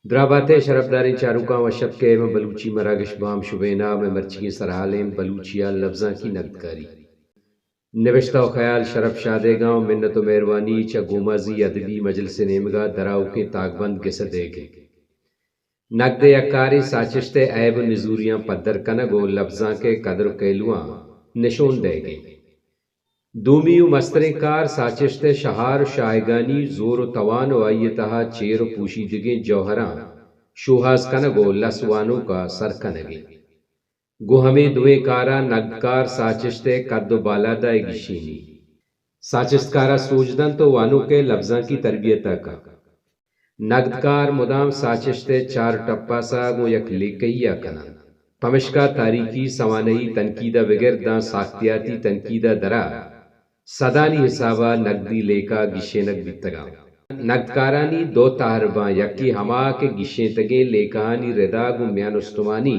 درابات ء شرپداریں چاروکاں، وش اتک ئے ماں بلوچی مراگش بام شبین ء مئے مرچیگیں سرحال انت بلوچی ء لبزانکی نگدکاری۔ نبشتہ و خیال شرپ شادیگاں و منت و مہروانی چہ گومازی ادبی مجلس ء نیمگا دراوکیں تاکبند گس ء دئیگ انت۔ نگد ء یک کارے ساچشت ء عیب و نزوریاں پدر کنگ و لبزانک ء قدر و کیلواں نشون دئیگ انت۔ دومی و مستریں کار ساچشت ء شہار و شاہگانی زور و توان و آئی ء تہا چیر و پوشیدگیں جوہراں شوہاز کنگ و لس وانوک ء سر کنگ انت۔ گوں ہمے دوئیں کاراں نگدکار ساچشت ء کد و بالاد ء گیشینی۔ ساچشتکار ء سوج دنت و وانوک ء لبزانکی تربیت ء کنت۔ نگدکار مدام ساچشت ء چار ٹپاس ء گوں یک لیکہی ء کن انت۔ پمشکا تاریکی، سوانحی تنقید ء بگر داں ساختیاتی تنقید ء درا سدانی حساب ء نگدی لیکہ گیشینگ بیتگاں۔ نگدکارانی دو تہر باں، یکے ہما کہ گیشینتگیں لیکہانی ردا گوں میان استمانی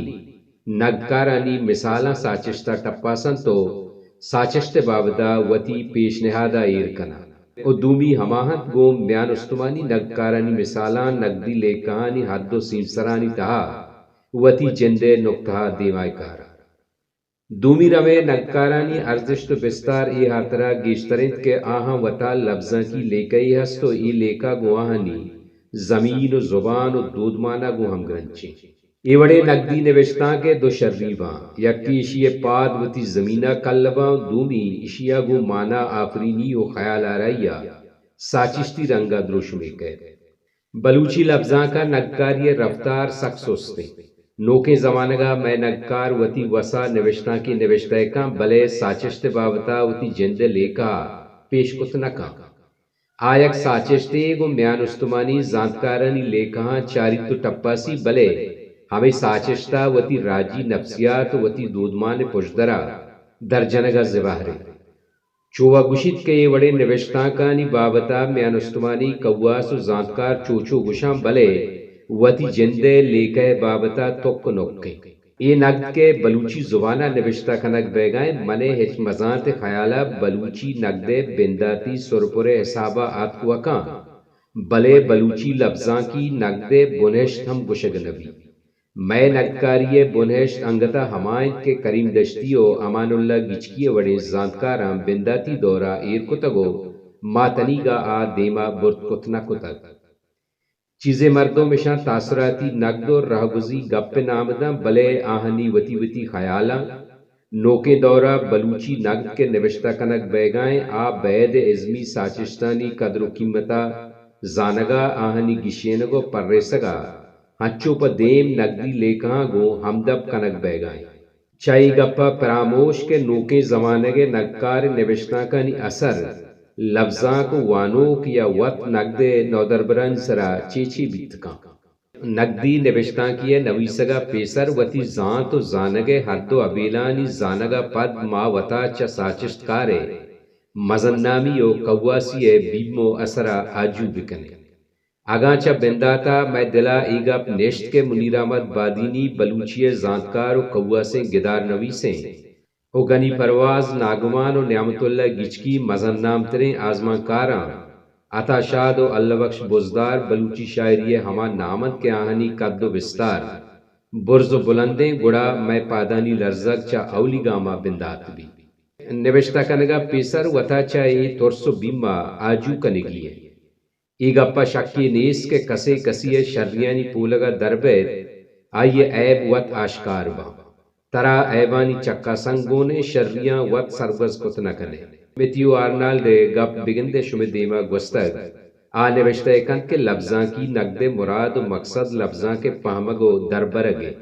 نگدکارانی مثالاں ساچشت ء ٹپاس انت و ساچشت ء بابت ء وتی پیشنہاد ء ایر کناں و دومی ہما انت گوں میان استمانی نگدکارانی مثالاں نگدی لیکہانی حد و سیمسرانی تہا وتی جند ء نکتہ ء دیما کار انت۔ دومی رم ء نگدکارانی ارزشت و بستار اے ہاترا گیشتر انت کہ آہاں وتا لبزانکی لیکہے ہست و اے لیکہ گوں آہانی زمین و زبان و دودمان ء گوں ہمگرنچ انت۔ اے وڑیں نگدی نبشتانک ء دو شری باں، یکے ایشی ء پاد وتی زمین ء کل باں و دومی ایشی ء گوں مانا آفرینی و خیال آرائی ء ساچشتی رنگ ء دروشمے کئیت۔ بلوچی لبزانک ء نگدکاری ء رفتار سک سست انت۔ نوکیں زمانگ ء مئے نگدکار وتی وس ء نبشتانکے نبشتہ ء کنت، بلے ساچشت ء بابت ء وتی جند ء لیکہ ء پیش کت نہ کنت۔ آ یک ساچشتے گوں میان استمانی زانتکارانی لیکہاں چاریت و ٹپاسی، بلے ہمے ساچشت ء وتی راجی نفسیات و وتی دودمان ء پژدر ء در جنگ ء زبہر انت۔ چو وا گوشیت کہ اے وڑیں نبشتانکانی بابت ء میان استمانی کواس و زانتکار چو چو گوشاں، بلے وتی جند ء لیکہ ء بابت ء تک و نک انت۔ اے نگد کہ بلوچی زبان ء نبشتہ کنگ بئیگا انت، من ء ہچ مزانت ء خیال ء بلوچی نگد ء بنداتی سرپر ء حساب ء آتک و کنت، بلے بلوچی لبزانکی نگد ء بنہشت ہم گوشگ نہ بیت۔ مئے نگدکاری ء بنہشت انگت ء ہما انت کہ کریم دشتی و امان اللہ گچکی ء وڑیں زانتکاراں بنداتی دور ء ایر کتگ و ما تنیگا آ دیم ء برت کت نہ کتگ۔ چیزے مردم اشاں تاثراتی نگد و رہگوزی گپ ء نام داں، بلے آہانی وتی وتی خیالاں۔ نوکیں دور ء بلوچی نگد کہ نبشتہ کنگ بئیگا انت، آ بید ء ازمی ساچشتانی قدر و قیمت ء زانگ ء آہانی گیشینگ و پریسگ ء انچو پہ دیم نگدی لیکہاں گوں ہمدپ کنگ بئیگا انت۔ چہ اے گپ ء پراموش کہ نوکیں زمانگ ء نگدکار ء نبشتانکانی اثر لبزانک و وانوک یا وت نگد ء نودربرانی سرا چے چے بیت کنت۔ نگدی نبشتانکے ء نویسگ ء پیسر وتی زانت و زانگ ء ہر دو ابیلانی زانگ ء پد ما وتا چہ ساچشتکار ء مزن نامی و کواسی ء بیم و اثر ء آجو بکنیں۔ اگاں چہ بندات ء مئے دل ء اے گپ نشت کہ منیر احمد بادینی بلوچی ء زانتکار و کواسیں گدار نویسیں، و گنی پرواز ناگمان و نعمت اللہ گچکی مزن نامتریں آزمانکاراں، عطا شاد و اللہ بخش بزدار بلوچی شاعری ء ہما نام انت کہ آہانی قد و بستار برز و بلندیں، گڑا مئے پادانی لرزگ چہ اولی گام ء بندات بیت۔ نبشتہ کنگ ء پیسر وتا چہ اے ترس و بیم ء آجو کنگی انت۔ اے گپ ء شکے نیست کہ کسے کسی ء شریانی پولگ ء در بئیت، آئی ء عیب وت آشکار باں۔ ترا عیبانی چکاسنگ گون انت، شریاں وت سرگوز کت نہ کن ئے۔ میتھیو آرنالڈ ء گپ بگندئے شمئے دیما گوستگ۔ آ نبشتہ ء کنت کہ لبزانکی نگد ء مراد و مقصد لبزانک ء پہمگ و دربرگ انت۔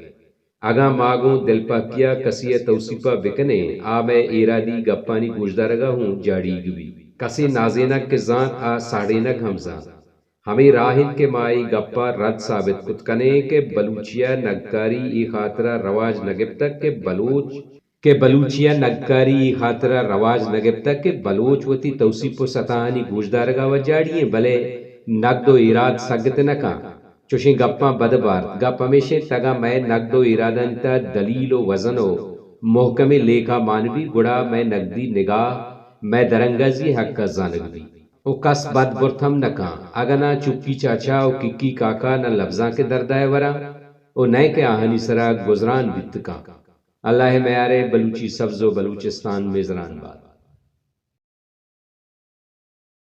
اگاں ما گوں دلپہکی ء کسی ء توسیپ ء بکنیں، آ مئے ایرادی گپانی گوشدارگ ء ہوں جاڑیگ بیت۔ کسے نازینگ کہ زانت، آ ساڑینگ ہم زانت۔ ہمے راہ انت کہ ما اے گپ ء رد ثابت کت کنیں کہ بلوچی ء نگدکاری اے خاطر ء رواج نہ گپتگ کہ بلوچ، کہ بلوچی ء نگدکاری اے خاطر ء رواج نہ گپتگ کہ بلوچ وتی توسیپ و ستاہانی گوشدارگ ء وت جاڑی انت، بلے نگد و ایراد سگت نہ کنت۔ چشیں گپاں بد بارت۔ گپ ہمیش انت، اگاں مئے نگد و ایرادانی تہا دلیل و وزن و محکمیں لیکہ مان بیت، گڑا مئے نگدی نگاہ مئے درانگازی ء حق ء زانگ بیت۔ و و کس بد برت ہم نہ کاں، اگاں ناں چکی چاچا و ککی کاکا ناں لبزاں کہ دردائے وراں و نئے کہ آہانی سرا گزران بیت کاں۔ اللہ ء میارے بلوچی سبز و بلوچستان میزران بات۔